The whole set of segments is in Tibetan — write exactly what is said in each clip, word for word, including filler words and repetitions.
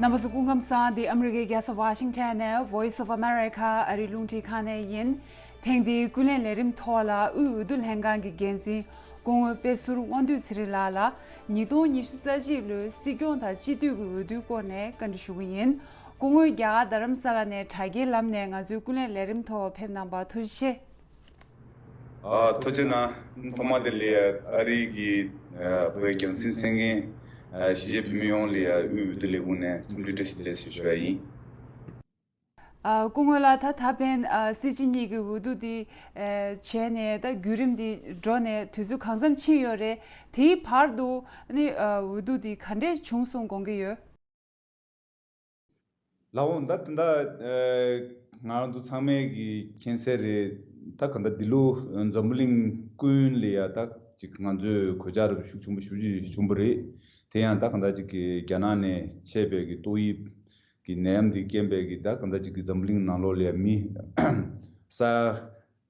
རྣམ་པ་ཚོ་སྐུ་ཁམས་བཟང་། འདི་ཨ་མི་རི་ཀའི་རྒྱལ་ས་ཝ་ཤིང་ཊོན་ནས་Voice of America ཨ་རིའི་རླུང་འཕྲིན་ཁང་ནས་ཡིན། ཐེངས་འདིའི་ཀུན་གླེང་ལས་རིམ་ཐོག་ལ་དབུས་འོས་བསྡུ་ལྷན་ཁང་གི་འགན་འཛིན་སྐུ་ངོ་དཔེ་ཟུར་དབང་འདུས་ཚེ་རིང་ལགས་ལ་ཉིས་སྟོང་ཉི་ཤུ་རྩ་གཅིག་ལོའི་སྲིད་སྐྱོང་དང་སྤྱི་འཐུས་ཀྱི་འོས་བསྡུའི་སྐོར་ནས་བཀའ་འདྲི་ཞུ་གི་ཡིན། སྐུ་ངོ་རྒྱ་གར་རྡ་རམ་ས་ལ་ནས་དྲ་རྒྱའི་ལམ་ནས་ང་ཚོའི་ཀུན་གླེང་ལས་རིམ་ཐོག་ཕེབས་གནང་བར་ཐུགས་རྗེ་ཆེ། ཨ། ཐུགས་རྗེ་གནང་། ཐོག་མ་དེ་ལ་ཡ་ཨ་རི་གི་ཨ་བོད་རྒྱང་སྲིང་གསན་མཁན་ཨ་གཞིས་བྱེས་བོད་མི་ཡོངས་ལ་ཡ་དབུས་འོས་བསྡུ་ལས་ཁུངས་ནས་འཚམས་འདྲི་བཀྲ་ཤིས་བདེ་ལེགས་ཞུ་ཞུ་ཡ་ཡིན། ཨ། སྐུ་ངོ་ལགས། ད་ད་ཕན་ཨ་སྲིད་སྤྱི་གཉིས་ཀྱི་འོས་བསྡུ་འདི་ཨ་བྱས་ནས་ད་བརྒྱུད་རིམ་འདི་འགྲོ་ནས་དུས་ཚོད་གང་འཚམ་ཕྱིན་ཡོད་རེད། དེའི་བར་དུ་ནི་ཨ་འོས་བསྡུ་འདི་ག་འདྲས་བྱུང་སོང་དགོངས་ཀྱི་ཡོད། ལགས་འོང་། ད་དེ་འདྲ་ཨ་ང་རང་ཚོ་ཚང་མས་ཀྱི་མཁྱེན་གསལ་རེད། ད་ག་འདྲ་འདི་ལོ་འཛམ་བུ་གླིང་ཀུན་ལ་ཡ་ད་ཅིག་ང་ཚོའི་གོད་ཆག་རུ་ཤུགས་ཆེན་པོ་ཞེ་པོ་ཅིག་བྱུང་བ་རེད། དེ་ཡང་ད་ག་འདྲ་ཅིག་གི་རྒྱ་ནག་ནས་མཆེད་པའི་གི་ཏོག་དབྱིབས་ཀྱི་ནད་ཡམས་འདི་རྐྱེན་པས་ཀྱི་ད་ག་འདྲ་ཅིག་གི་འཛམ་བུ་གླིང་ནང་ལོགས་ལ་ཡ་མི་ས་ཡ་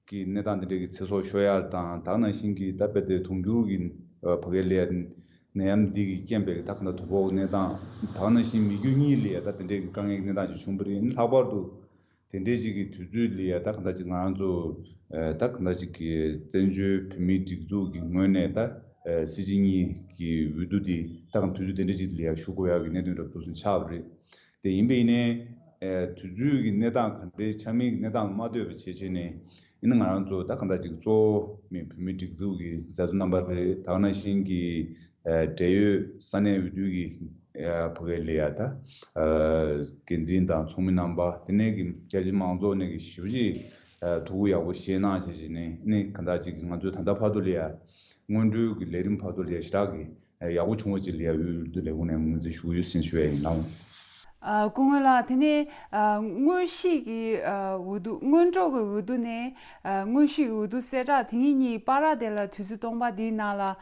གི་གནས་སྟངས་འདི་འདྲའི་གི་ཚེ་སྲོག་ཤོར་ཡ་དང་། ད་ག་ནང་བཞིན་གྱི་ད་དཔེ་དེ་དུང་འགྱུར་གྱི་ཨ་ཕ་གི་ལ་ཡ་ནད་ཡམས་འདི་གི་རྐྱེན་པས་ད་ག་འདྲ་དུས་འཁོར་གནས་སྟངས། ད་ག་ནང་བཞིན་མི་རྒྱུ་གཉིས་ལ་ཡ་ད་དེ་འདྲའི་གི་དཀའ་ངལ་གནས་སྟངས་ཅིག་བྱུང་བ་རེད། ལྷག་པར་དུ་དེ་འདྲའི་ཅིག་གི་དུས་ཚོད་ལ་ཡ་ད་ག་འདྲ་ཅིག་ང་རང་ཚོ་ཨ་ད་ག་འདྲ་ཅིག་གི་བཙན་བྱོལ་བོད་མིའི་སྒྲིག་འཛུགས་ཀྱི་ངོས་ནས་ད་ཨ་སྲིད་སྤྱི་གཉིས་ཀྱི་འོས་བསྡུ་འདི་ད་ག་དུས་ཚོད་དེ་འདྲ་ཅིག་ལ་ཡ་ཞུ་དགོས་ཡ་གི་གནད་དོན་འདྲ་པོ་འདུག་སེ་ཆགས་པ་རེད། དེ་ཡིན་པ་ཡིན་ནའི་ཨ་དུས་ཚོད་ཀྱི་གནས་སྟངས་ག་འདྲའི་ཆགས་མིན་གྱི་གནས་སྟངས་མ་ལྟོས་པ་བྱས་བྱས་ནས། ཡིན་ན་ང་རང་ཚོ་ད་ག་འདྲ་ཅིག་གཙོ་བོ་མི་བོད་མིའི་སྒྲིག་འཛུགས་ཀྱི་མཛད་གཙོ་རྣམ་པ་རེད། ད་ག་ནང་བཞིན་གྱི་ཨ་འབྲེལ་ཡོད་ས་གནས་འོས་བསྡུ་གི་ཨ་ཕ་གི་ལ་ཡ་ད་ཨ་འགན་འཛིན་དང་ཚོགས་མི་རྣམ་པ། དེ་ནས་ཀྱི་རྒྱ་ཆེ་མང་ཚོགས་ནས་ཀྱི་ཞེ་པོ་ཅིག་ཨ་ཐུགས་ཁུར་ཡག་པོ་བཞེས་གནང་བྱས་བྱས་ནས། ཨ་ནི་ག་འདྲ་ཅིག་གི་ང་ཚོས་ད་ལྟ་བར་དུ་ལ་ཡ་སྔོན་འགྲོའི་གི་ལས་རིམ་བར་དུ་ལ་ཡ་ཞེ་དྲག་གི་ཡག་པོ་བྱུང་བ་ཅིག་ལ་ཡ་འོས་བསྡུ་ལས་ཁུངས་ནས་ངོས་འཛིན་ཞུ་གི་ཡོད་ཟེར་ཞུ་ཡ་ཡིན་ལགས། ཨ། སྐུ་ངོ་ལགས། དེ་ནས་ཨ་དངོས་གཞི་གི་ཨ་འོས་བསྡུ། སྔོན་འགྲོ་གི་འོས་བསྡུ་ནས་ཨ་དངོས་གཞི་གི་འོས་བསྡུ་གསལ་བསྒྲགས་དེ་གཉིས་གཉིས་བར་དེ་ལ་དུས་ཚོད་སྟོང་པ་འདིའི་ནང་ལ་ཨ་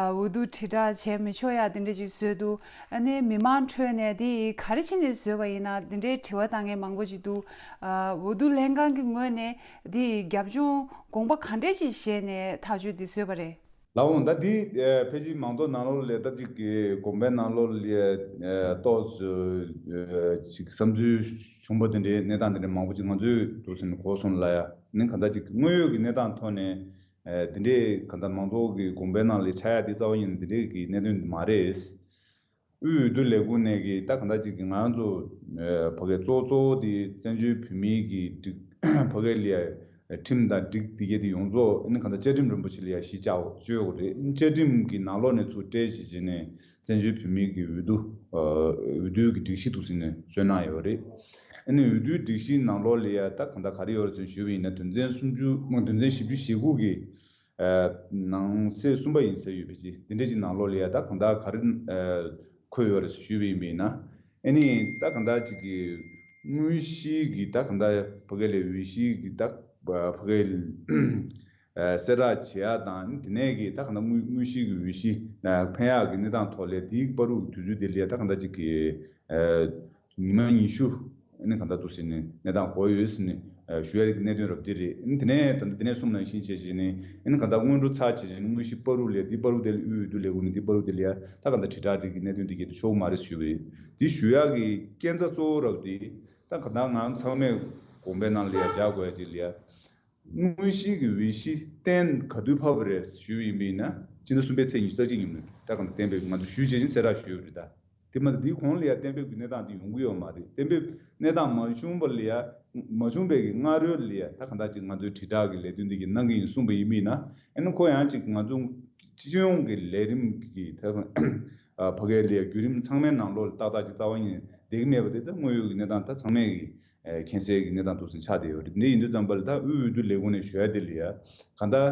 འོས་བསྡུ་དྲིལ་བསྒྲགས་བྱས་མི་ཆོག་ཡ་དེ་འདྲ་ཅིག་བཟོས་འདུག། ཨ་ནི་མི་མང་ཁྲོད་ནས་དེ་ག་རེ་བྱས་ནས་བཟོས་པ་ཡིན་ན་དེ་འདྲའི་དྲི་བ་བཏང་མཁན་མང་པོ་ཅིག་འདུག། ཨ་འོས་བསྡུ་ལྷན་ཁང་གི་ངོས་ནས་དེ་རྒྱབ་ལྗོངས་དགོངས་པ་ག་འདྲས་ཅིག་བཞེས་ནས་ཐག་གཅོད་འདི་བཟོས་པ་རེད། ལགས་འོང་། ད་འདི་ཨ་ཕལ་ཆེར་མང་ཚོགས་ནང་ལོགས་ལ་ད་ཅིག་གི་དགོན་པའི་ནང་ལོགས་ལ་ཨ་ཏོག་ཙམ་ཨ་ཅིག་བསམ་ཚུལ་བྱུང་བ་དེ་འདྲའི་གནས་སྟངས་དེ་འདྲའི་མང་པོ་ཅིག་ང་ཚོས་འདུག་སེ་གོ་སོང་ལ་ཡ། ནི་ག་འདྲ་ཅིག་དངོས་ཡོད་ཀྱི་གནས་སྟངས་ཐོག་ནས་ཨ་དེ་འདྲའི་ག་འདྲ་མང་ཚོགས་ཀྱི་དགོན་པའི་ནང་ལ་ཆགས་ཡ་དེ་རྩ་བ་ཉིད་ནས་དེ་འདྲའི་གི་གནད་དོན་མ་རེད། དབུས་འོས་བསྡུ་ལས་ཁུངས་ནས་ཀྱི་ད་ག་འདྲ་ཅིག་གི་ང་རང་ཚོ་ཨ་ཕ་གི་གཙོ་གཙོ་བོ་དེ་བཙན་བྱོལ་བོད་མིའི་གི་སྒྲིག་ཕ་གི་ལ་ཡ་ཁྲིམས་དང་སྒྲིག་དེ་གས་དེ་ཡོངས་རྫོགས་ཨ་ནི་ག་འདྲ་བཅའ་ཁྲིམས་རིན་པོ་ཆེ་ལ་ཡ་གཞི་བཅའ་བཅོས་དགོས་རེད། བཅའ་ཁྲིམས་ཀྱི་ནང་ལོགས་ནས་ཚུར་བཀྲལ་བྱས་བྱས་ནས་བཙན་བྱོལ་བོད་མིའི་གི་འོས་བསྡུ་ཨ་འོས་བསྡུའི་གི་སྒྲིག་གཞི་འདུག་སེ་ནས་བཟོས་གནང་ཡོད་རེད། ཨ་ནི་འོས་བསྡུའི་སྒྲིག་གཞིའི་ནང་ལོགས་ལ་ཡ་ད་ག་འདྲ་ག་རེ་ཡོད་རེད་ཟེར་ཞུས་པ་ཡིན་ན། དོན་ཚན་སུམ་ཅུ། དོན་ཚན་བཞི་བཅུ་ཞེ་དགུ་གི་ཨ་ནང་གསེས་གསུམ་པ་ཡིན་ཟེར་ཡོད་པའི་ཅིག་དེ་འདྲ་ཅིག་ནང་ལོགས་ལ་ཡ་ད་གང་ལྟར་ག་རེ་ཨ་འཁོད་ཡོད་རེད་ཞུས་པ་ཡིན་པས་ན། ཨ་ནི་ད་གང་ལྟར་ཅིག་གི་དངོས་གཞིའི་གི་ད་གང་ལྟར་ཕ་གི་ལ་འོས་གཞིའི་གི་ད་ཕ་གི་ཨ་གསལ་བསྒྲགས་བྱེད་ཡ་དང་། དེ་ནས་གི་ད་གང་ལྟར་དངོས་དངོས་གཞིའི་གི་འོས་གཞི་ཨ་འཕེན་ཡག་གི་གནས་སྟངས་ཐོག་ལ་དེའི་བར་དུ་དུས་ཚོད་དེ་ལ་ཡ་ད་གང་ལྟར་ཅིག་གི་ཨ་ཉི་མ་ཉི་ཤུ་ཨ་ནི་གང་ལྟར་འདུག་སེ་ནས་གནས་སྟངས་གོ་ཡོད་ཟེར་ནས་ཨ་ཞུ་ཡ་གི་གནད་དོན་རབ་འདི་རེད། ཨ་ནི་དེ་ནས་ད་ལྟ་དེ་ནས་གསུངས་ནང་བཞིན་བྱས་བྱས་ནས་ཨ་ནི་གང་ལྟར་སྔོན་འགྲོ་ཚར་བྱས་བྱས་ནས་དངོས་གཞི་བར་དུ་ལ་འདི་བར་དུ་དེ་ལ་དབུས་འོས་བསྡུ་ལས་ཁུངས་ནས་འདི་བར་དུ་དེ་ལ་ཡ་ད་གང་ལྟར་དྲིལ་བསྒྲགས་རིགས་ཀྱི་གནད་དོན་འདི་གལ་ཏེ་ཆོག་གི་མ་རེད་ཞུས་པ་རེད། འདི་ཞུ་ཡ་གི་རྐྱེན་རྩ་གཙོ་བོ་རབ་འདི་ད་གང་ལྟར་ང་རང་ཚང་མས་དགོངས་པའི་ནང་ལ་ཡ་འཇགས་དགོས་ཡ་ཅིག་ལ་ཡ། དངོས་གཞིའི་གི་འོས་གཞི་གཏན་ག་དུས་ཕབ་པ་རེད་ཞུས་པ་ཡིན་པས་ན། སྤྱི་ཟླ་གསུམ་པའི་ཚེས་ཉི་ཤུ་རྩ་གཅིག་ཉིན་མོ་ད་གང་ལྟར་གཏན་འབེབས་ང་ཚོ་ཞུས་བྱས་ནས་གསལ་བསྒྲགས་ཞུས་ཡོད་རེད་ད། དེ་མ་གཏོགས་འདིའི་གོང་ལ་ཡ་གཏན་འབེབས་ཀྱི་གནས་སྟངས་དེ་ཡོང་གི་ཡོད་མ་རེད། གཏན་འབེབས་གནས་སྟངས་མ་བྱུང་བ་ལ་ཡ། མ་བྱུང་བའི་གི་སྔ་རོལ་ལ་ཡ་ད་གང་ལྟར་ཅིག་ང་ཚོའི་དྲིལ་བསྒྲགས་ཀྱི་ལས་དོན་འདི་གི་གནང་གི་ཡིན་གསུངས་པ་ཡིན་པས་ན། ཨ་ནི་ཁོ་ཡང་ཅིག་ང་ཚོ་སྤྱི་ཡོངས་ཀྱི་ལས་རིམ་གྱི་ད་ཕ་གིའི་ལ་ཡ་བརྒྱུད་རིམ་ཚང་མའི་ནང་ལོགས་ལ་ཏག་ཏག་ཅིག་རྩ་བ་ཉིད་བསྡད་ཀྱི་མེད་པ་དེ་ད་དངོས་ཡོད་ཀྱི་གནས་སྟངས་ད་ཚང་མས་ཀྱི་ཨ་མཁྱེན་གསལ་གྱི་གནས་སྟངས་འདུག་སེ་ཆགས་བསྡད་ཡོད་རེད། འདི་ཡིན་དུས་ཙམ་པ་ལ་ད་དབུས་འོས་བསྡུ་ལས་ཁུངས་ནས་ཞུ་ཡ་དེ་ལ་ཡ་གང་ལྟར་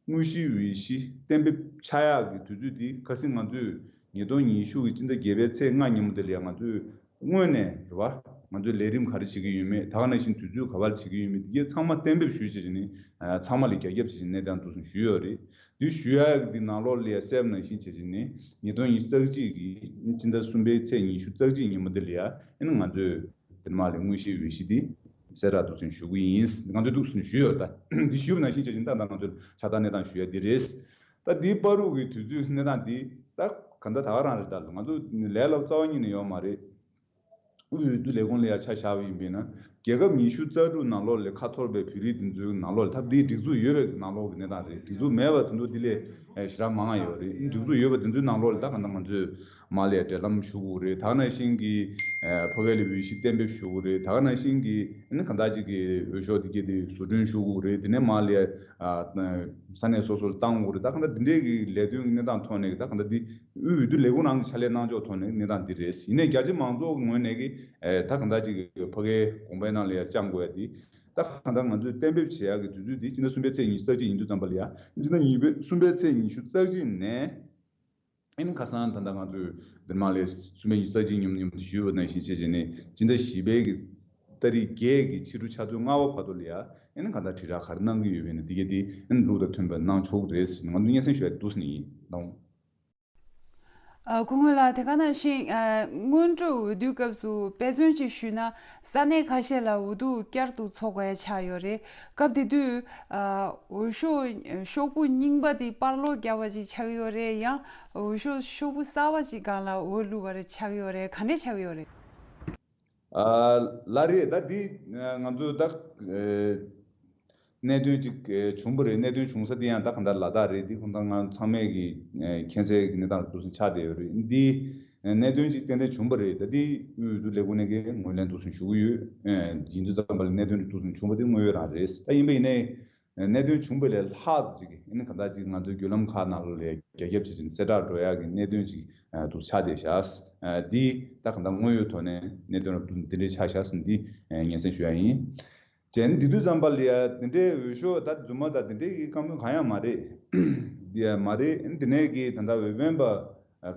དངོས་གཞིའི་འོས་གཞི་གཏན་འབེབས་ཆགས་ཡག་གི་དུས་ཚོད་འདི་ཁ་སང་ང་ཚོས་ཉིས་སྟོང་ཉི་ཤུ་གི་སྤྱི་ཟླ་བརྒྱད་པའི་ཚེས་ལྔ་ཉིན་མོ་དེ་ལ་ཡ་ང་ཚོས་སྔོན་ནས་རེད་བ། ང་ཚོས་ལས་རིམ་ག་རེ་བྱེད་ཀྱི་ཡོད་མེད། ད་ག་ནང་བཞིན་དུས་ཚོད་ག་པར་བྱེད་ཀྱི་ཡོད་མེད་དེ་གས་ཚང་མ་གཏན་འབེབས་ཞུས་བྱས་ནས་ཚང་མ་ལ་རྒྱ་ཁྱབ་བྱས་ནས་གནས་སྟངས་འདུག་སེ་ཞུས་ཡོད་རེད། འདི་ཞུ་ཡག་གི་འདི་ནང་ལོགས་ལ་ཡ་གསལ་པོ་ནང་བཞིན་བྱས་བྱས་ནས་ཉིས་སྟོང་ཉི་ཤུ་རྩ་གཅིག་གི་སྤྱི་ཟླ་གསུམ་པའི་ཚེས་ཉི་ཤུ་རྩ་གཅིག་ཉིན་མོ་འདི་ལ་ཡ་ཨ་ནི་ང་ཚོས་དེ་མ་ལས་དངོས་གཞིའི་འོས་གཞི་འདི་གསལ་བསྒྲགས་འདུག་སེ་ཞུ་གི་ཡིན། ང་ཚོས་འདུག་སེ་ཞུས་ཡོད་ད། འདི་ཞུས་པ་ནང་བཞིན་བྱས་བྱས་ད་ལྟ་ང་ཚོས་ཆགས་སྡང་གནས་སྟངས་ཞུ་ཡ་འདི་རེད། ད་འདི་བར་དུ་གི་དུས་ཚོད་གནས་སྟངས་འདི་ད་ག་འདྲ་ད་ག་རང་རེད། ད་ང་ཚོ་ལས་སླ་པོ་རྩ་བ་ཉིད་ནས་ཡོད་མ་རེད། དབུས་འོས་བསྡུ་ལས་ཁུངས་ལ་ཡང་ཆ་བཞག་པ་ཡིན་པས་ན། རྒྱལ་ཁབ་ཉི་ཤུ་རྩ་དྲུག་ནང་ལོགས་ལ་ཁ་འཐོར་བའི་བོད་རིགས་དེ་ཚོའི་ནང་ལོགས་ལ་ད་འདི་སྒྲིག་འཛུགས་ཡོད་པའི་ནང་ལོགས་ཀྱི་གནས་སྟངས་རེད། སྒྲིག་འཛུགས་མེད་པ་དེ་ཚོ་འདི་ལས་ཞེ་དྲག་མང་ང་ཡོད་རེད། སྒྲིག་འཛུགས་ཡོད་པ་དེ་ཚོའི་ནང་ལོགས་ལ་ད་ག་ད་ང་ཚོས་མར་ལ་འབྲེལ་ལམ་ཞུ་དགོས་རེད། ད་ག་ནང་བཞིན་གྱི་ཕ་གི་ལ་འོས་གཞི་གཏན་འབེབས་ཞུ་དགོས་རེད། ད་ག་ནང་བཞིན་གྱི་ཨ་ནི་ག་འདྲ་ཅིག་གི་འོས་ཤོག་འདི་གས་དེ་བཟོ་སྐྲུན་ཞུ་དགོས་རེད། དེ་ནས་མར་ལ་ས་གནས་སོ་སོ་ལ་བཏང་དགོས་རེད། ད་ག་འདྲ་འདི་འདྲའི་གི་ལས་དོན་གྱི་གནས་སྟངས་ཐོག་ནས་ད་ག་འདྲ་འདི་དབུས་འོས་བསྡུ་ལས་ཁུངས་ནང་གི་ཕྱག་ལས་གནང་ཕྱོགས་ཐོག་ནས་གནས་སྟངས་འདི་རེད། ཡིན་ནའི་རྒྱ་ཆེ་མང་ཚོགས་ཀྱི་ངོས་ནས་ཀྱི་ཨེ་ད་གང་ལྟར་ཅིག་ཕ་གིའི་དགོན་པའི་ནང་ལ་ཡ་བཅང་དགོས་ཡ་འདི། ད་གང་ལྟར་ང་ཚོས་གཏན་འབེབས་བྱེད་ཡ་གི་དུས་ཚོད་འདི་སྤྱི་ཟླ་གསུམ་པའི་ཚེས་ཉི་ཤུ་རྩ་གཅིག་ཡིན་དུས་ཙམ་པ་ལ་ཡ། སྤྱི་ཟླ་ཉི་པའི་གསུམ་པའི་ཚེས་ཉི་ཤུ་རྩ་གཅིག་ནས། ཨེ་ནི་ཁ་སང་ད་ལྟ་ང་ཚོས་འདིར་མ་ལས་གསུམ་པའི་ཉི་ཤུ་རྩ་གཅིག་ཉིན་མོ་ཉིན་མོ་དུ་ཞུས་པ་ནང་བཞིན་བྱས་བྱས་ནས་སྤྱི་ཟླ་བཞི་པའི་གི་ཏ་རིག་བརྒྱད་ཀྱི་ཕྱི་དྲོ་ཆུ་ཚོད་ལྔ་པ་བར་དུ་ལ་ཡ། ཨེ་ནི་གང་ལྟར་དྲིལ་བསྒྲགས་ག་རེ་གནང་གི་ཡོད་པས་ན་འདི་གས་འདི་ཨེ་ནི་ལུགས་དང་མཐུན་པ་གནང་ཆོག་གི་རེད་ཟེར་ནས་ང་ཚོས་སྙན་སེང་ཞུ་ཡ་འདུག་ཟེར་ནས་ཡིན་གནང་། ཨ། སྐུ་ངོ་ལགས། དེ་ག་ནང་བཞིན་ཨ། སྔོན་འགྲོའི་འོས་བསྡུའི་སྐབས་སུ་དཔེ་མཚོན་ཅིག་ཞུས་ན། ས་གནས་ཁ་ཤས་ལ་འོས་བསྡུ་བསྐྱར་དུ་འཚོགས་དགོས་ཆགས་ཡོད་རེད། སྐབས་དེ་དུས་ཨ། འོས་ཤོག་ཤོག་བུ་རྙིང་པ་དེ་པར་སློག་བརྒྱབ་པ་ཅིག་ཆགས་ཀྱི་ཡོད་རེད། ཡང་འོས་ཤོག་ཤོག་བུ་གསར་པ་ཅིག་སྒང་ལ་འོས་བླུགས་པ་རེད་ཆགས་ཀྱི་ཡོད་རེད། ག་འདྲས་ཆགས་ཀྱི་ཡོད་རེད། ཨ། ལགས་རེད། ད་འདི་ང་ཚོ་ད་ཨེ། གནད་དོན་ཅིག་ཨེ། བྱུང་བ་རེད། གནད་དོན་བྱུང་ས་དེ་ཡང་ད་གང་ལྟར་ལ་དྭགས་རེད། འདི་ཁོང་ད་ང་ཚང་མས་ཀྱི་ཨེ། མཁྱེན་གསལ་གྱི་གནས་སྟངས་ལ་འདུག་སེ་ཆགས་བསྡད་ཡོད་རེད། འདི་ཨེ། གནད་དོན་ཅིག་ཏན་ཏན་བྱུང་བ་རེད། ད་འདི་དབུས་འོས་བསྡུ་ལས་ཁུངས་ནས་ཀྱི་ངོས་ལེན་འདུག་སེ་ཞུ་གི་ཡོད། ཨེ། ཡིན་དུས་ཙམ་པ་ལ་གནད་དོན་འདི་འདུག་སེ་བྱུང་བ་དེ་དངོས་ཡོད་རང་རེད། ད་ཡིན་པ་ཡིན་ནའི། གནད་དོན་བྱུང་བ་ལས་ལྷག་ཙམ་ཅིག་ཨ་ནི་གང་ལྟར་ཅིག་ང་ཚོའི་བརྒྱུད་ལམ་ཁག་ནང་ལོགས་ལ་རྒྱ་ཁྱབ་ཅིག་ཅིག་གསལ་བསྒྲགས་འགྲོ་ཡག་གི་གནད་དོན་ཅིག་འདུག་ཆགས་བསྡད་ཤག་འདི་ད་གང་ལྟར་དངོས་ཡོད་ཐོག་ནས་གནད་དོན་རབ་ཏུ་འདི་འདྲའི་ཆགས་ཤག་འདི་སྙན་སེང་ཞུ་ཡ་ཡིན། བྱས་ན་འདི་དུས་ཙམ་པ་ལ་ཡ་འདི་འདྲའི་འོས་ཤོག་ད་རྫུན་མ་ད་འདི་འདྲའི་གི་བཀའ་མོལ་གང་ཡང་མ་རེད། འདི་ཡ་མ་རེད། འདི་ནས་གི་ད་ལྟ་འོས་འཕེན་པ་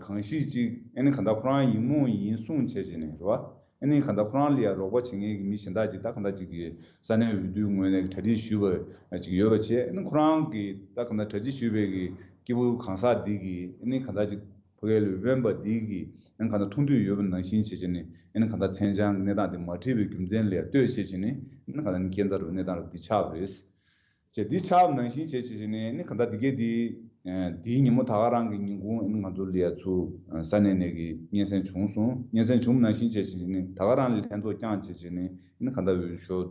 གང་ཞིག་ཅིག་ཨ་ནི་གང་ལྟར་ཁོ་རང་ཡིན་མོ་ཡིན་གསུང་བྱས་བྱས་ནས་རེད་བ། ཨ་ནི་གང་ལྟར་ཁོ་རང་ལ་ཡང་རོགས་པ་བྱེད་མཁན་གྱི་མི་གཞན་དག་ཅིག་ད་གང་ལྟར་ཅིག་གིས་ས་གནས་འོས་བསྡུའི་ངོས་ནས་གྲ་སྒྲིག་ཞུས་པ་ཅིག་ཡོད་པ་བྱས། ཨ་ནི་ཁོ་རང་གིས་ད་གང་ལྟར་གྲ་སྒྲིག་ཞུས་པའི་གི་སྐྱེས་བུ་གང་ཟག་འདི་གིས་ཨ་ནི་གང་ལྟར་ཅིག་ཕ་གིའི་འོས་འཕེན་པ་འདི་གིས་ཨ་ནི་གང་ལྟར་མཐོང་འདོད་ཡོད་པ་ནང་བཞིན་བྱས་བྱས་ནས་ཨ་ནི་གང་ལྟར་མཚན་བྱང་གི་གནས་སྟངས་འདི་མ་བྲིས་པའི་རྒྱུ་མཚན་ལ་ཡང་ལྟོས་བྱས་བྱས་ནས་ཨ་ནི་གང་ལྟར་ནི་སྐྱེན་རྩ་རུ་གནས་སྟངས་རུ་འདི་ཆགས་པ་རེད། ཅེས་འདི་ཆགས་ནང་བཞིན་བྱས་བྱས་བྱས་ནས་ནི་གང་ལྟར་འདི་གས་འདི། འདིའི་ཉིན་མོ་ད་ག་རང་གི་ཉིན་གུང་ང་ཚོ་ལ་ཡ་ཚུར་ས་གནས་ནས་ཀྱི་སྙན་སེང་བྱུང་སོང་། སྙན་སེང་བྱུང་ནང་བཞིན་བྱས་བྱས་བྱས་ནས་ད་ག་རང་ལ་ལྷན་ཚོགས་བསྐྱངས་བྱས་བྱས་ནས་ནི་གང་ལྟར་འོས་ཤོག་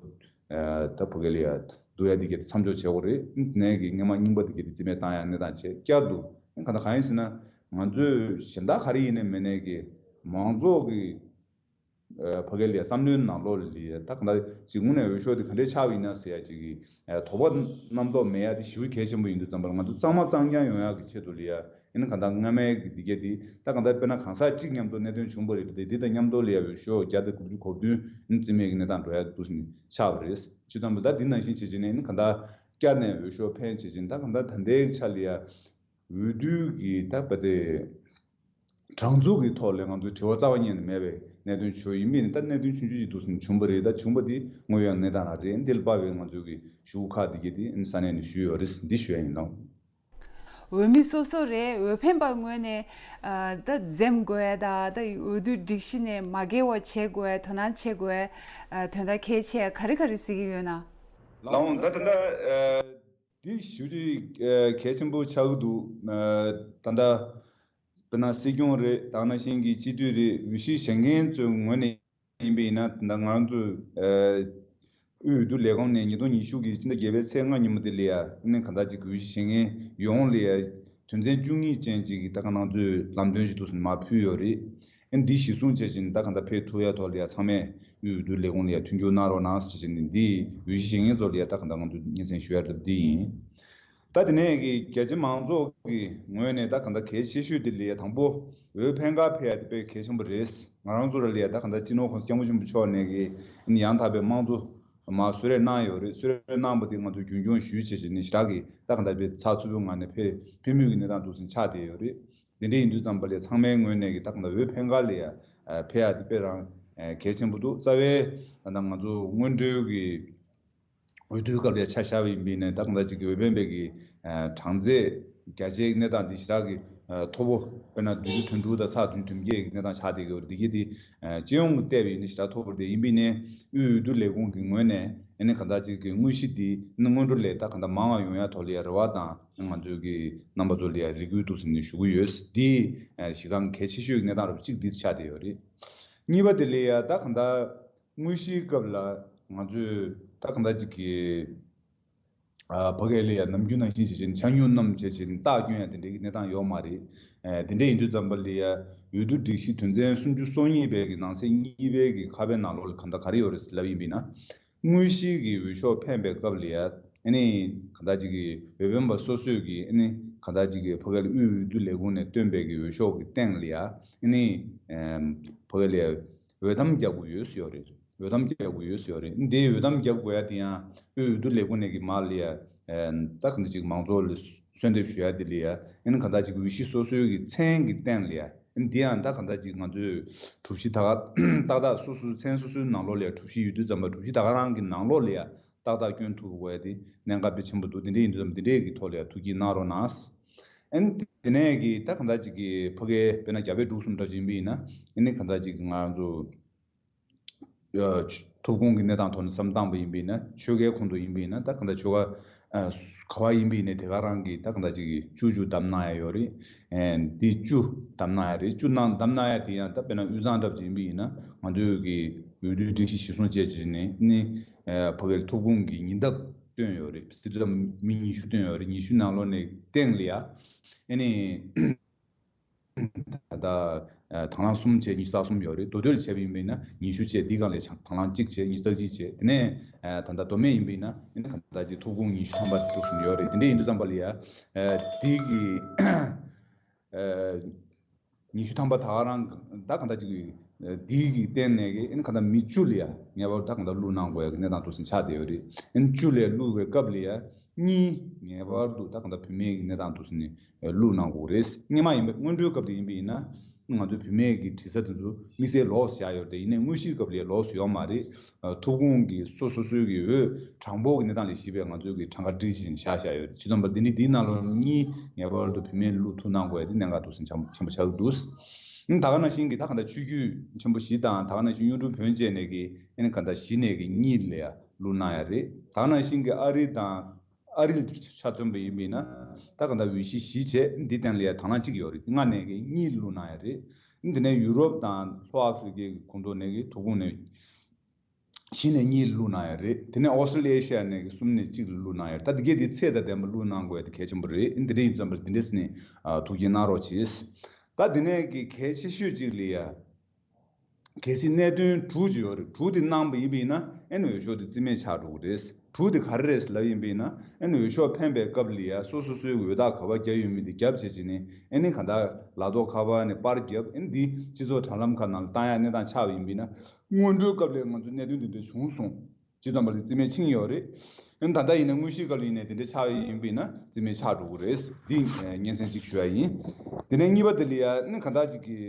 ད་ཕ་གི་ལ་ཡ་བསྡུ་ཡ་འདི་གས་མཚམས་འཇོག་བྱེད་དགོས་རེད། དེ་ནས་ཀྱི་སྔོན་མ་རྙིང་པ་འདི་གས་འདི་རྩིས་མེད་བཏང་ཡ་གནས་སྟངས་བྱས། བསྐྱར་དུ་ནི་གང་ལྟར་གང་ཡིན་ཟེར་ན་ང་ཚོས་གཞན་དག་ག་རེ་ཡིན་ནའི་མིན་ནའི་ཀྱི་མང་ཚོགས་ཀྱི་ཕ་གི་ལ་ཡ་བསམ་བློའི་ནང་ལོགས་ལ་ཡ་ད་གང་ལྟར་ཅིག་དངོས་གནས་འོས་ཤོག་དེ་ག་འདྲས་ཆགས་པ་ཡིན་ན་ཟེར་ཡ་ཅིག་གི་དོགས་པ་རྣམ་རྟོག་མེད་ཡ་དེ་ཞེ་པོ་གལ་ཆེན་པོ་ཡིན་དུས་ཙམ་པ་ལ་ང་ཚོ་གཙང་མ་གཙང་རྐྱང་ཡོང་ཡ་གི་ཆེད་དུ་ལ་ཡ་ཨ་ནི་གང་ལྟར་སྔ་མའི་གི་འདི་གས་འདི་ད་གང་ལྟར་དཔེར་ན་གང་ཟག་གཅིག་མཉམ་དུ་གནད་དོན་བྱུང་བ་རེད་དེ། འདི་དང་མཉམ་དུ་ལ་ཡ་འོས་ཤོག་བརྒྱ་དང་དགུ་བཅུ་གོ་བདུན་ཨ་ནི་རྩིས་མེད་ཀྱི་གནས་སྟངས་འགྲོ་ཡ་འདུག་ཟེར་ནས་ཆགས་པ་རེད། བྱས་ཙང་ད་འདི་ནང་བཞིན་བྱས་བྱས་ནས་ཨ་ནི་གང་ལྟར་བསྐྱར་ནས་འོས་ཤོག་འཕེན་བྱས་བྱས་ནས་ད་གང་ལྟར་ད་ལྟའི་ཆ་ལ་ཡ། འོས་བསྡུ་གི་ད་ལྟ་དེ་གྲངས་འཛུགས་ཀྱི་ཐོག་ལ་ང་ཚོས་དྲི་བ་རྩ་བ་ཉིད་ནས་མེད་པའི་གནད་དོན་ཞིག་ཡིན་པས་ནི། ད་གནད་དོན་ཆུང་ཆུང་ཞིག་འདུག་ཟེར་ནས་བྱུང་བ་རེད། ད་བྱུང་བ་དེ་དངོས་ཡོད་གནས་སྟངས་རང་རེད། འདི་ལ་དཔག་པའི་ང་ཚོའི་གི་ཞུ་སྒོ་ཁག་འདི་གས་དེ་ས་གནས་ནས་ཞུས་ཡོད་རེད། འདི་ཞུ་ཡ་ཡིན་ནོ། འོས་མི་སོ་སོ་རེད། འོས་འཕེན་པ་ངོས་ནས་ཨ། ད་འཛེམ་དགོས་ཡ་ད་ད་འོས་བསྡུ་སྒྲིག་གཞི་ནས་མ་འགལ་བ་བྱེད་དགོས་ཡ། དོ་སྣང་བྱེད་དགོས་ཡ་དོན་དག་གལ་ཆེ་ཡ་ག་རེ་ག་རེ་གཟིགས་ཀྱི་ཡོད་ན། ལགས་འོང་། ད་ད་ལྟ་ཨ། འདི་ཞུ་རྒྱུ་གལ་ཆེན་པོ་ཆགས་ཀྱི་འདུག་ད་ལྟ་དཔེར་ན་སྲིད་སྐྱོང་རེད། ད་ག་ནང་བཞིན་གྱི་སྤྱི་འཐུས་རེད། འོས་གཞི་བཞེས་མཁན་ཚོའི་ངོས་ནས་ཡིན་པ་ཡིན་ན། ད་ང་རང་ཚོ་ཨ། དབུས་འོས་བསྡུ་ལས་ཁུངས་ནས་ཉིས་སྟོང་ཉི་ཤུ་གི་ཕྱི་ཟླ་བརྒྱད་པའི་ཚེས་ལྔ་ཉིན་མོ་དེ་ལ་ཡ་ཨ་ནི་གང་ལྟར་ཅིག་འོས་གཞི་བཞེས་མཁན་ཡོངས་ལ་ཡ་དོན་ཚན་བཅུ་གཉིས་ཅན་ཅིག་གི་ད་ག་ནང་ཚོས་ལམ་སྟོན་ཞིག་འདུག་ཟེར་ནས་མར་ཕུལ་ཡོད་རེད། ཨ་ནི་འདི་གཞི་བཟུང་བྱས་བྱས་ནས་ད་གང་ལྟར་ཕེབས་ཐུབ་ཡ་ཐོག་ལ་ཡ་ཚང་མས་དབུས་འོས་བསྡུ་ལས་ཁུངས་ལ་ཡ་མཐུན་འགྱུར་གནང་རོགས་གནང་ཟེར་བྱས་ནས། འདི་འོས་གཞི་བཞེས་མཁན་ཚོ་ལ་ཡ་ད་གང་ལྟར་ང་ཚོས་སྙན་སེང་ཞུ་ཡ་རེད། འདི་ཡིན། ད་དེ་ནས་ཀྱི་རྒྱ་ཆེ་མང་ཚོགས་ཀྱི་ངོས་ནས་ད་གང་ལྟར་གལ་ཆེ་ཤོས་དེ་ལ་ཡ་དང་པོ་འོས་འཕེན་གར་ཕེབས་ཡ་དེ་དཔེ་གལ་ཆེན་པོ་རེད། ང་རང་ཚོ་ལ་ཡ་ད་གང་ལྟར་སྤྱི་ནོར་༸གོང་ས་༸སྐྱབས་མགོན་ཆེན་པོ་མཆོག་ནས་ཀྱི་ཨ་ནི་ཡང་དག་པའི་དམངས་གཙོ་མར་གསོལ་རས་གནང་ཡོད་རེད། གསོལ་རས་གནང་བ་དེ་ང་ཚོས་རྒྱུན་འཁྱོངས་ཞུས་བྱས་བྱས་ནས་ཞེ་དྲག་གི་ད་གང་ལྟར་དཔེ་ཚགས་ཚུད་པོའི་ངང་ནས་ཕེབས་ཕེབས་མུས་ཀྱི་གནས་སྟངས་འདུག་ཟེར་ཆགས་བསྡད་ཡོད་རེད། དེ་འདྲ་ཡིན་དུས་ཙམ་པ་ལ་ཚང་མའི་ངོས་ནས་ཀྱི་ད་གང་ལྟར་འོས་འཕེན་གར་ལ་ཡ་ཕེབས་ཡ་དེ་དཔེ་རང་གལ་ཆེན་པོ་འདུག་རྩ་བའི་ད་ལྟ་ང་ཚོ་སྔོན་འགྲོའི་གི་འོས་བསྡུའི་སྐབས་ལ་ཆ་བཞག་པ་ཡིན་པས་ནས་ད་གང་ལྟར་ཅིག་གི་འོས་འཕེན་པའི་གི་གྲངས་ཚད་བརྒྱ་ཆའི་གནས་སྟངས་འདི་ཞེ་དྲག་གི་མཐོ་པོ། དཔེར་ན་བདུན་ཅུ་དོན་དྲུག་དང་ཚེག་བདུན་ཅུ་དོན་བརྒྱད་ཀྱི་གནས་སྟངས་ཆགས་བསྡད་ཀྱི་ཡོད་རེད། འདི་གི་འདི་སྤྱི་ཡོངས་ཀྱི་བལྟས་པ་ཡིན་ན་ཞེ་དྲག་མཐོ་པོ་རེད། ཡིན་པས་ནས་དབུས་འོས་བསྡུ་ལས་ཁུངས་ཀྱི་ངོས་ནས་ཨ་ནི་གང་ལྟར་ཅིག་གི་དངོས་གཞི་འདི་ཨ་ནི་སྔོན་འགྲོ་ལས་ད་གང་ལྟར་མང་བ་ཡོང་ཡ་ཐོག་ལ་ཡ་རེ་བ་དང་ང་ཚོའི་གི་རྣམ་པ་ཚོ་ལ་ཡ་རེ་སྐུལ་འདུག་ཟེར་ནས་ཞུ་གི་ཡོད། འདི་གཞི་རྐང་གལ་ཆེ་ཤོས་ཀྱི་གནས་སྟངས་རབ་གཅིག་འདི་ཆགས་བསྡད་ཡོད་རེད། གཉིས་པ་དེ་ལ་ཡ་ད་གང་ལྟར་དངོས་གཞིའི་སྐབས་ལ་ང་ཚོས་ད་གང་ལྟར་ཅིག་གི་ཨ་ཕ་གི་ལ་ཡ་ནམ་རྒྱུན་ནང་བཞིན་བྱེད་བཞིན་ཆ་སྙོམས་རྣམས་བྱེད་བཞིན་རྟགས་སྐྱོན་ཡ་དེ་འདྲའི་གི་གནས་སྟངས་ཡོད་མ་རེད། ཨ་དེ་འདྲ་ཡིན་དུས་ཙམ་པ་ལ་ཡ་འོས་བསྡུ་སྒྲིག་གཞི་དོན་ཚན་སུམ་ཅུ་སོ་གཉིས་པའི་གི་ནང་གསེས་གཉིས་པའི་གི་ཁ་པའི་ནང་ལོགས་ལ་གང་ལྟར་ག་རེ་ཡོད་རེད་ལབ་ཡིན་པ་ཡིན་ན། དངོས་གཞིའི་གི་འོས་ཤོག་འཕེན་པའི་སྐབས་ལ་ཡ་ཨ་ནི་གང་ལྟར་ཅིག་གི་འོས་འཕེན་པ་སོ་སོས་ཀྱི་ཨ་ནི་གང་ལྟར་ཅིག་གི་ཕ་གི་ལ་དབུས་འོས་བསྡུ་ལས་ཁུངས་ནས་བཏོན་པའི་གི་འོས་ཤོག་གི་སྟེང་ལ་ཡ་ཨ་ནི་ཕ་གི་ལ་ཡ་འོས་ཐམ་རྒྱག་དགོས་ཡོད་ཟེར་ཡོད་རེད། འོས་ཐམ་རྒྱག་དགོས་ཡོད་ཟེར་ཡོད་རེད། འདིའི་འོས་ཐམ་རྒྱབ་དགོས་ཡ་དེ་ཡང་དབུས་འོས་བསྡུ་ལས་ཁུངས་ནས་ཀྱི་མར་ལ་ཡ་ད་གང་ལྟར་ཅིག་མང་ཚོགས་ལ་གསོལ་འདེབས་ཞུ་ཡ་དེ་ལ་ཡ་ཨ་ནི་གང་ལྟར་ཅིག་འོས་གཞི་སོ་སོའི་གི་མཚན་གྱི་སྟེང་ལ་ཡ་ཨ་ནི་འདི་ཡང་ད་གང་ལྟར་ཅིག་ང་ཚོས་གྲུབ་གཞི་ད་ག་ཏག་ཏག་སོ་སོའི་མཚན་སོ་སོའི་ནང་ལོགས་ལ་ཡ་གྲུབ་གཞི་ཡོད་དུས་ཙམ་པ་གྲུབ་གཞི་ད་ག་རང་གི་ནང་ལོགས་ལ་ཡ་ཏག་ཏག་སྐྱོན་ཐུབ་དགོས་ཡ་དེ་གནད་འགག་དཔེ་ཆེན་པོ་འདུག་དེ་འདྲ་ཡིན་དུས་ཙམ་དེ་འདྲའི་གི་ཐོག་ལ་ཡ་ཐུགས་དགྱེས་གནང་རོགས་གནང་། ཨ་ནི་དེ་ནས་གི་ད་གང་ལྟར་ཅིག་གི་ཕ་གི་དཔེར་ན་རྒྱ་བལ་འབྲུག་གསུམ་འདྲ་ཅིག་ཡིན་པ་ཡིན་ན་ཨ་ནི་གང་ལྟར་ཅིག་ང་ཚོ་ཐོབ་ཁུངས་ཀྱི་གནས་སྟངས་ཐོག་ནས་བསམ་བཏང་བ་ཡིན་པ་ཡིན་ན་ཆོལ་ཁའི་ཁོངས་གཏོགས་ཡིན་པ་ཡིན་ན་ད་གང་ལྟར་ཆོལ་ཁ་ག་བ་ཡིན་པ་ཡིན་ནའི་དེ་ག་རང་གི་ད་གང་ལྟར་ཅིག་གི་བཅུ་བཅུ་བདམས་གནང་ཡ་ཡོད་རེད། འདི་བཅུ་བདམས་གནང་ཡ་རེད། བཅུ་གནང་བདམས་གནང་ཡ་དེ་ཡང་ད་དཔེར་ན་དབུས་གཙང་འདྲ་ཅིག་ཡིན་པ་ཡིན་ན་ང་ཚོའི་གི་འོས་བསྡུའི་སྒྲིག་གཞི་གཞིར་བཟུང་བྱས་བྱས་ནས་ནི་ཕ་གིར་ཐོབ་ཁུངས་ཀྱི་ཉེན་ཐབས་བཏོན་ཡོད་རེད། སྲིད་དོན་མི་ཉི་ཤུ་བཏོན་ཡོད་རེད། ཉི་ཤུ་ནང་ལོགས་ནས་སྟེང་ལ་ཡ་ཨ་ནི། ད་ལྟ་དང་བླངས་གསུམ་བྱས་ཉི་ཤུ་རྩ་གསུམ་ཡོད་རེད། མདོ་སྟོད་ལ་བྱས་པ་ཡིན་པ་ཡིན་ན་ཉི་ཤུ་བྱས་འདིའི་སྒང་ལ་དང་བླངས་གཅིག་བྱས་ཉི་ཤུ་རྩ་གཅིག་བྱས་དེ་ནས་ད་ལྟ་མདོ་སྨད་ཡིན་པ་ཡིན་ན་ཨ་ནི་གང་ལྟར་ཅིག་ཐོབ་ཁུངས་ཉི་ཤུ་ཐམ་པ་འདུག་སེ་ཡོད་རེད། དེ་འདྲ་ཡིན་དུས་ཙམ་པ་ལ་ཡ་འདི་གི་ཉི་ཤུ་ཐམ་པ་ད་ག་རང་ད་གང་ལྟར་ཅིག་འདིའི་གི་སྟེང་ནས་གི་ཨ་ནི་གང་ལྟར་མི་བཅུ་ལ་ཡ་ངེས་པར་ད་གང་ལྟར་བླུགས་གནང་དགོས་ཡ་གི་གནས་སྟངས་འདུག་སེ་ཆགས་བསྡད་ཡོད་རེད། ཨ་ནི་བཅུ་ལ་བླུགས་པའི་སྐབས་ལ་ཡ་གཉིས་ངེས་པར་དུ་ད་གང་ལྟར་བུད་མེད་ཀྱི་གནས་སྟངས་འདུག་སེ་ནས་བླུགས་གནང་དགོས་རེད། སྔོན་མ་ཡིན་པ་སྔོན་འགྲོའི་སྐབས་དེ་ཡིན་པ་ཡིན་ན་ང་ཚོའི་བུད་མེད་ཀྱི་དྲི་ས་དེ་ཚོ་དམིགས་བསལ་ལོགས་སུ་བཞག་ཡོད་རེད། དེ་ཡིན་ནའི་དངོས་གཞིའི་སྐབས་ལ་ལོགས་སུ་ཡོད་མ་རེད། ཐོབ་ཁུངས་ཀྱི་སོ་སོ་སོའི་གི་འོས་གྲངས་འབོར་གྱི་གནས་སྟངས་ལ་གཞིགས་པའི་ང་ཚོའི་གི་གྲངས་ཀ་སྒྲིག་བཞིན་བཞག་བཞག་ཡོད་རེད། ཇི་ཙམ་པར་འདི་འདྲའི་འདིའི་ནང་ལོགས་གཉིས་ངེས་པར་དུ་བུད་མེད་བླུགས་ཐུབ་གནང་དགོས་ཡ་དེ་གནད་འགག་འདུག་སེ་ཆེན་པོ་ཆགས་ཀྱི་འདུག་ཨ་ནི་ད་ག་ནང་བཞིན་གྱི་ད་ག་ད་ཆོས་བརྒྱུད་ཆེན་པོ་བཞི་དང་ད་ག་ནང་བཞིན་གཡུང་དྲུང་བོན་བཅས་ནས་གི་ཨ་ནི་ག་ད་བཞི་ནས་གི་གཉིས་ལ་ཡ་བླུགས་གནང་ཡ་རེད། ད་ག་ནང་བཞིན་གྱི་ཨ་རི་དང་ཨ་རི་ལ་ཆ་མཚོན་པ་ཡིན་པ་ཡིན་ན་ད་ག་ད་འོས་གཞི་བཞི་བྱས་འདི་སྟེང་ལ་ཡ་དང་བླངས་གཅིག་ཡོད་རེད། ལྔ་ནས་གི་གཉིས་བླུགས་གནང་ཡ་རེད། འདི་ནས་ཡུ་རོབ་དང་ལྷོ་ཨ་ཧྥེ་རི་ཀའི་ཁོངས་གཏོགས་ནས་གི་ཐོབ་ཁུངས་ནས་བཞི་ནས་གཉིས་བླུགས་གནང་ཡ་རེད། དེ་ནས་ཨོ་སི་ཊེ་ལི་ཡ་ནས་གི་གསུམ་ནས་གཅིག་ལ་བླུགས་གནང་ཡ་རེད། ད་འདི་གས་འདི་ཚད་དང་ལྡན་པ་བླུགས་གནང་དགོས་ཡ་དེ་གལ་ཆེན་པོ་རེད། འདི་འདྲ་ཡིན་ཙམ་པར་འདི་འདྲ་ཟེར་ནས་ཐུགས་རྗེ་གནང་རོགས་གྱིས། ད་འདི་ནས་གི་གལ་ཆེ་ཤོས་གཅིག་ལ་ཡ། གལ་སྲིད་གནད་དོན་དྲུག་ཅིག་ཡོད་རེད། དྲུག་དེ་གནང་པ་ཡིན་པ་ཡིན་ན་ཨེ་ནི་འོས་ཤོག་དེ་རྩིས་མེད་ཆགས་འགྲོ་གི་རེད། དྲུག་དེ་ག་རེ་རེད་ལབ་ཡིན་པ་ཡིན་ན་ཨེ་ནི་འོས་ཤོག་འཕེན་པའི་སྐབས་ལ་ཡ་སོ་སོ་སོའི་འོས་རྟགས་ག་པར་བརྒྱབ་ཡོད་མེད་དེ་བརྒྱབ་བྱས་བྱས་ནས་ཨེ་ནི་གང་ལྟར་ལག་ཐོག་ཁ་པར་ནས་པར་བརྒྱབ་ཨེ་ནི་འདི་སྤྱི་ཚོགས་དྲ་ལམ་ཁག་ནང་ལ་བཏང་ཡ་གནས་སྟངས་ཆགས་པ་ཡིན་པ་ཡིན་ན་སྔོན་འགྲོའི་སྐབས་ལ་ང་ཚོ་གནད་དོན་འདི་འདྲ་བྱུང་སོང་། སྤྱི་ཚོགས་པར་དེ་རྩིས་མེད་ཕྱིན་ཡོད་རེད། ཨེ་ནི་ད་ལྟ་ཡིན་ན་དངོས་གཞིའི་སྐབས་ལ་ཡིན་ནའི་དེ་འདྲ་ཆགས་ཡོད་ཡིན་པ་ཡིན་ན་རྩིས་མེད་ཆགས་འགྲོ་གི་རེད། འདི་སྙན་སེང་གཅིག་ཞུ་ཡ་ཡིན། དེ་ནས་གཉིས་པ་དེ་ལ་ཡ་ཨེ་ནི་གང་ལྟར་ཅིག་གི་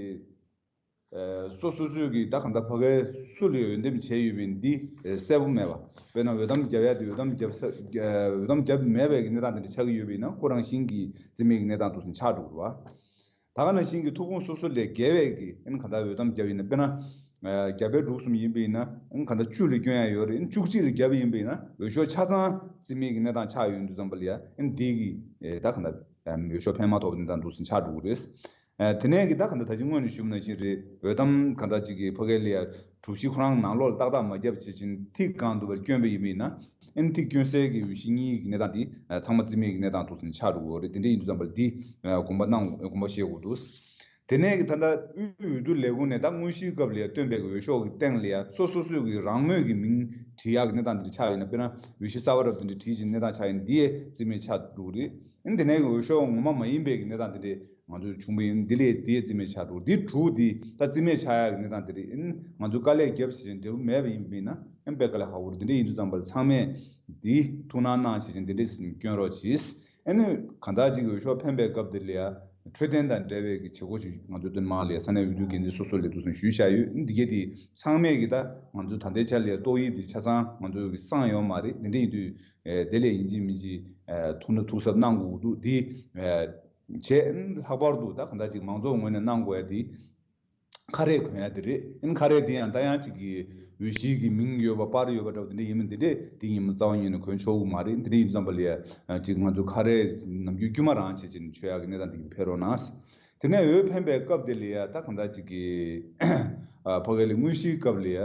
སོ་སོ་སོས་ཀྱི་ད་གང་ལྟར་ཕ་གིར་སུ་ལ་འོས་འདེམས་བྱས་ཡོད་པའི་འདི་གསལ་པོ་མེད་པ། དཔེར་ན་འོས་ཐམ་བརྒྱབ་ཡ་དེ་འོས་ཐམ་བརྒྱབ་ས་འོས་ཐམ་བརྒྱབ་མེད་པའི་གི་གནས་སྟངས་དེ་འདྲ་ཆགས་ཀྱི་ཡོད་པ་ཡིན་ན་ཁོ་རང་བཞིན་གྱིས་རྩིས་མེད་ཀྱི་གནས་སྟངས་འདུག་སེ་ཆགས་འགྲོ་གི་རེད་བ། ད་ག་ནང་བཞིན་གྱི་ཐོབ་ཁུངས་སོ་སོ་ལས་བརྒལ་བའི་གི་ཨེ་ནི་གང་ལྟར་འོས་ཐམ་བརྒྱབ་ཡིན་ན་དཔེར་ན་རྒྱ་བལ་འབྲུག་གསུམ་ཡིན་པ་ཡིན་ན་ཨེ་ནི་གང་ལྟར་བཅུ་ལ་བསྐྱོན་ཡ་ཡོད་རེད། ཨེ་ནི་བཅུ་གཅིག་ལ་བརྒྱབ་ཡིན་པ་ཡིན་ན་འོས་ཤོག་ཆ་ཚང་རྩིས་མེད་ཀྱི་གནས་སྟངས་ཆགས་ཡོང་དུས་ཙམ་པ་ལ་ཡ་ཨེ་ནི་འདི་གི་ད་གང་ལྟར་འོས་ཤོག་འཕེན་མ་ཐུབ་པ་དེ་འདྲ་འདུག་སེ་ཆགས་འགྲོ་གི་རེད། དེ་ནས་གི་ད་ག་འདྲ་ད་ཅི་སྔོན་ནས་ཞུས་པ་ནང་བཞིན་རེད། འོས་ཐམ་ག་འདྲ་ཅིག་གི་ཕ་གི་ལ་ཡ་གྲུ་བཞི་ཁོ་རང་ནང་ལོགས་ལ་ཏག་ཏག་མ་བརྒྱབ་བྱས་ཕྱིན་ཐིག་གང་འདུག་པར་བསྐྱོན་པ་ཡིན་པ་ཡིན་ན་ཨེ་ནི་ཐིག་བསྐྱོན་སའི་གི་འོས་གཞི་གཉིས་ཀྱི་གནས་སྟངས་འདི་ཚང་མ་རྩིས་མེད་ཀྱི་གནས་སྟངས་འདུག་སེ་ཆགས་འགྲོ་གི་རེད། དེ་འདྲ་ཡིན་དུས་ཙམ་པར་འདི་དགོངས་པ་གནང་དགོངས་པ་བཞེས་དགོས་འདུག་དེ་ནས་གི་ད་ལྟ་དབུས་འོས་བསྡུ་ལས་ཁུངས་ནས་ད་དངོས་གཞིའི་སྐབས་ལ་ཡ་བཏོན་པའི་གི་འོས་ཤོག་གི་སྟེང་ལ་ཡ་སོ་སོ་སོའི་གི་རང་མོས་ཀྱི་མིང་བྲིས་ཡག་གི་གནས་སྟངས་འདི་འདྲ་ཆགས་ཡོད་ན་དཔེར་ན་འོས་གཞི་གསར་པ་རབ་དེ་འདྲ་བྲིས་ཀྱི་གནས་སྟངས་ཆགས་ཡོད་ན་འདི་ཡ་རྩིས་མེད་ཆགས་འགྲོ་གི་རེད། ཨེ་ནི་དེ་ནས་གི་འོས་ཤོག་ངོ་མ་མ་ཡིན་པའི་གི་གནས་སྟངས་དེ་འདྲས་ང་ཚོས་བྱུང་བ་ཡིན། འདི་ལས་དེའི་རྩིས་མེད་ཆགས་འགྲོ། འདི་དྲུག་འདི་ད་རྩིས་མེད་ཆགས་ཡག་གི་གནས་སྟངས་དེ་རེད། ཨེ་ནི་ང་ཚོས་དཀའ་ལས་བརྒྱབ་བྱས་འབྲས་བུ་མེད་པ་ཡིན་པ་ཡིན་ན་ཨེ་ནི་དཔེ་དཀའ་ལས་ཁག་པོ་རེད། འདི་འདྲ་ཡིན་དུས་ཙམ་པར་ཚང་མས་འདི་ཐུགས་སྣང་གནང་བྱས་འདི་འདྲས་སྐྱོན་རོགས་གྱིས། ཨེ་ནི་གང་ལྟར་ཅིག་འོས་ཤོག་འཕེན་པའི་སྐབས་འདི་ལ་ཡ་འཕྲོད་བསྟེན་དང་འབྲེལ་བའི་གི་བྱེད་སྒོ་ཞིག་ང་ཚོ་སྟོད་མང་ལ་ཡ་ས་གནས་འོས་བསྡུ་འགན་འཛིན་སོ་སོ་ལས་འདུག་སེ་ཞུས་བཞག་ཡོད། འདི་གས་དེ་ཚང་མས་གི་ད་ང་ཚོ་ད་ལྟའི་ཆ་ལ་ཡ་ཏོག་དབྱིབས་འདི་ཆ་ཚང་ང་ཚོ་གི་སངས་ཡོད་མ་རེད། འདི་འདྲ་ཡིན་དུས་དེ་ལས་ཡིན་གཅིག་མིན་གཅིག་ཐུགས་སྣང་ཐུགས་གཟབ་གནང་དགོས་འདུག་འདི་བྱས་ལྷག་པར་དུ་ད་གང་ལྟར་ཅིག་མང་ཚོགས་ངོས་ནས་གནང་དགོས་ཡ་དེ་ཁ་རས་གོན་ཡ་དེ་རེད། ཨིན་ཁ་རས་དེ་ཡང་ད་ཡང་ཅིག་གི་འོས་གཞིའི་གི་མིང་ཡོད་པ་པར་ཡོད་པ་འདྲ་བ་དེ་འདྲ་ཡིན་མིན་དེ་འདྲས་དེ་ཉིན་མོ་རྩ་བ་ཉིད་ནས་གོན་ཆོག་གི་མ་རེད། དེ་འདྲ་ཡིན་ཙམ་པ་ལ་ཡ་ཅིག་ང་ཚོ་ཁ་རས་ནམ་རྒྱུན་དཀྱུས་མ་རང་བྱེད་ཅིག་མཆོད་ཡ་གི་གནས་སྟངས་དེ་གི་ཕེབས་རོགས་གནང་། དེ་ནས་འོས་འཕེན་པའི་སྐབས་དེ་ལ་ཡ་ད་གང་ལྟར་ཅིག་གི་ ཕ་གི་ལ་དངོས་གཞིའི་སྐབས་ལ་ཡ་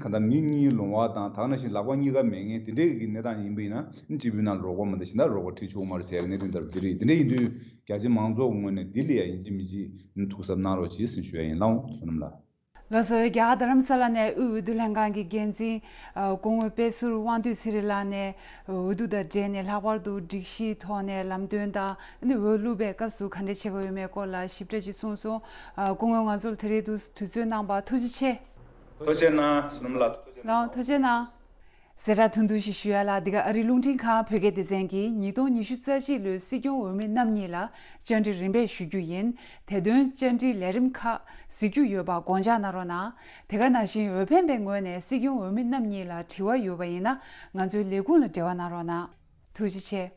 ག་ད་མི་གཉིས་ལོང་བ་དང་ད་ག་ནང་བཞིན་ལག་པ་གཉིས་ཀ་མེད་མཁན་དེ་འདྲའི་གི་གནས་སྟངས་ཡིན་པ་ཡིན་ན་སྤྱི་པའི་ནང་རོགས་པ་མ་འདྲ་ཞིག་ད་རོགས་པ་ཁྲིད་ཆོག་མ་རེད་ཟེར་གནད་དོན་ལྟར་འདི་རེད། དེ་འདྲ་ཡིན་དུས་རྒྱ་ཆེ་མང་ཚོགས་ངོས་ནས་འདི་ལ་ཡ་ཡིན་གཅིག་མིན་གཅིག་ཐུགས་གཟབ་གནང་རོགས་གྱིས་ཟེར་ཞུ་ཡ་ཡིན་ལགས་བསོད་ནམས་ལགས། ལགས་སོ། རྒྱ་གར་རྡ་རམ་ས་ལ་ནས་དབུས་འོས་བསྡུ་ལྷན་ཁང་གི་འགན་འཛིན་སྐུ་ངོ་དཔལ་ཟུར་དབང་འདུས་ཚེ་རིང་ལགས་ནས་འོས་བསྡུ་དང་འབྲེལ་ནས་ལྷག་པར་དུ་སྒྲིག་གཞིའི་ཐོག་ནས་ལམ་སྟོན་དང་འོས་བླུགས་པའི་སྐབས་སུ་ག་འདྲ་བྱེད་དགོས་ཡོད་མེད་སྐོར་ལ་ཞིབ་ཕྲ་ཅིག་གསུངས་སོང་། སྐུ་ངོ་ང་ཚོར་དེ་རིང་དུས་ཚོད་གནང་བར་ཐུགས་རྗེ་ཆེ། ཐུགས་རྗེ་གནང་། བསོད་ནམས་ལགས་ཐུགས་རྗེ་གནང་། ལགས་ཐུགས་རྗེ་གནང་། གསལ་བསྒྲགས་ཐུང་ཐུང་ཞིག་ཞུ་ཡ་ལ། འདི་ག་ཨ་རིའི་རླུང་འཕྲིན་ཁང་བོད་སྐད་སྡེ་ཚན་གྱིས་ཉིས་སྟོང་ཉི་ཤུ་རྩ་གཅིག་ལོའི་སྲིད་སྐྱོང་འོས་མི་རྣམ་གཉིས་ལ་བཅར་འདྲི་རིམ་པས་ཞུ་རྒྱུ་ཡིན། དེ་དོན་བཅར་འདྲིའི་ལས་རིམ་ཁག་གཟིགས་རྒྱུ་ཡོད་པ་དགོངས་འཇགས་གནང་རོགས་གནང་། དེ་ག་ནང་བཞིན་འོས་འཕེན་པའི་ངོས་ནས་སྲིད་སྐྱོང་འོས་མི་རྣམ་གཉིས་ལ་དྲི་བ་ཡོད་པ་ཡིན་ན་ང་ཚོའི་ལས་ཁུངས་ལ་འབྲེལ་བ་གནང་རོགས་གནང་། ཐུགས་རྗེ་ཆེ།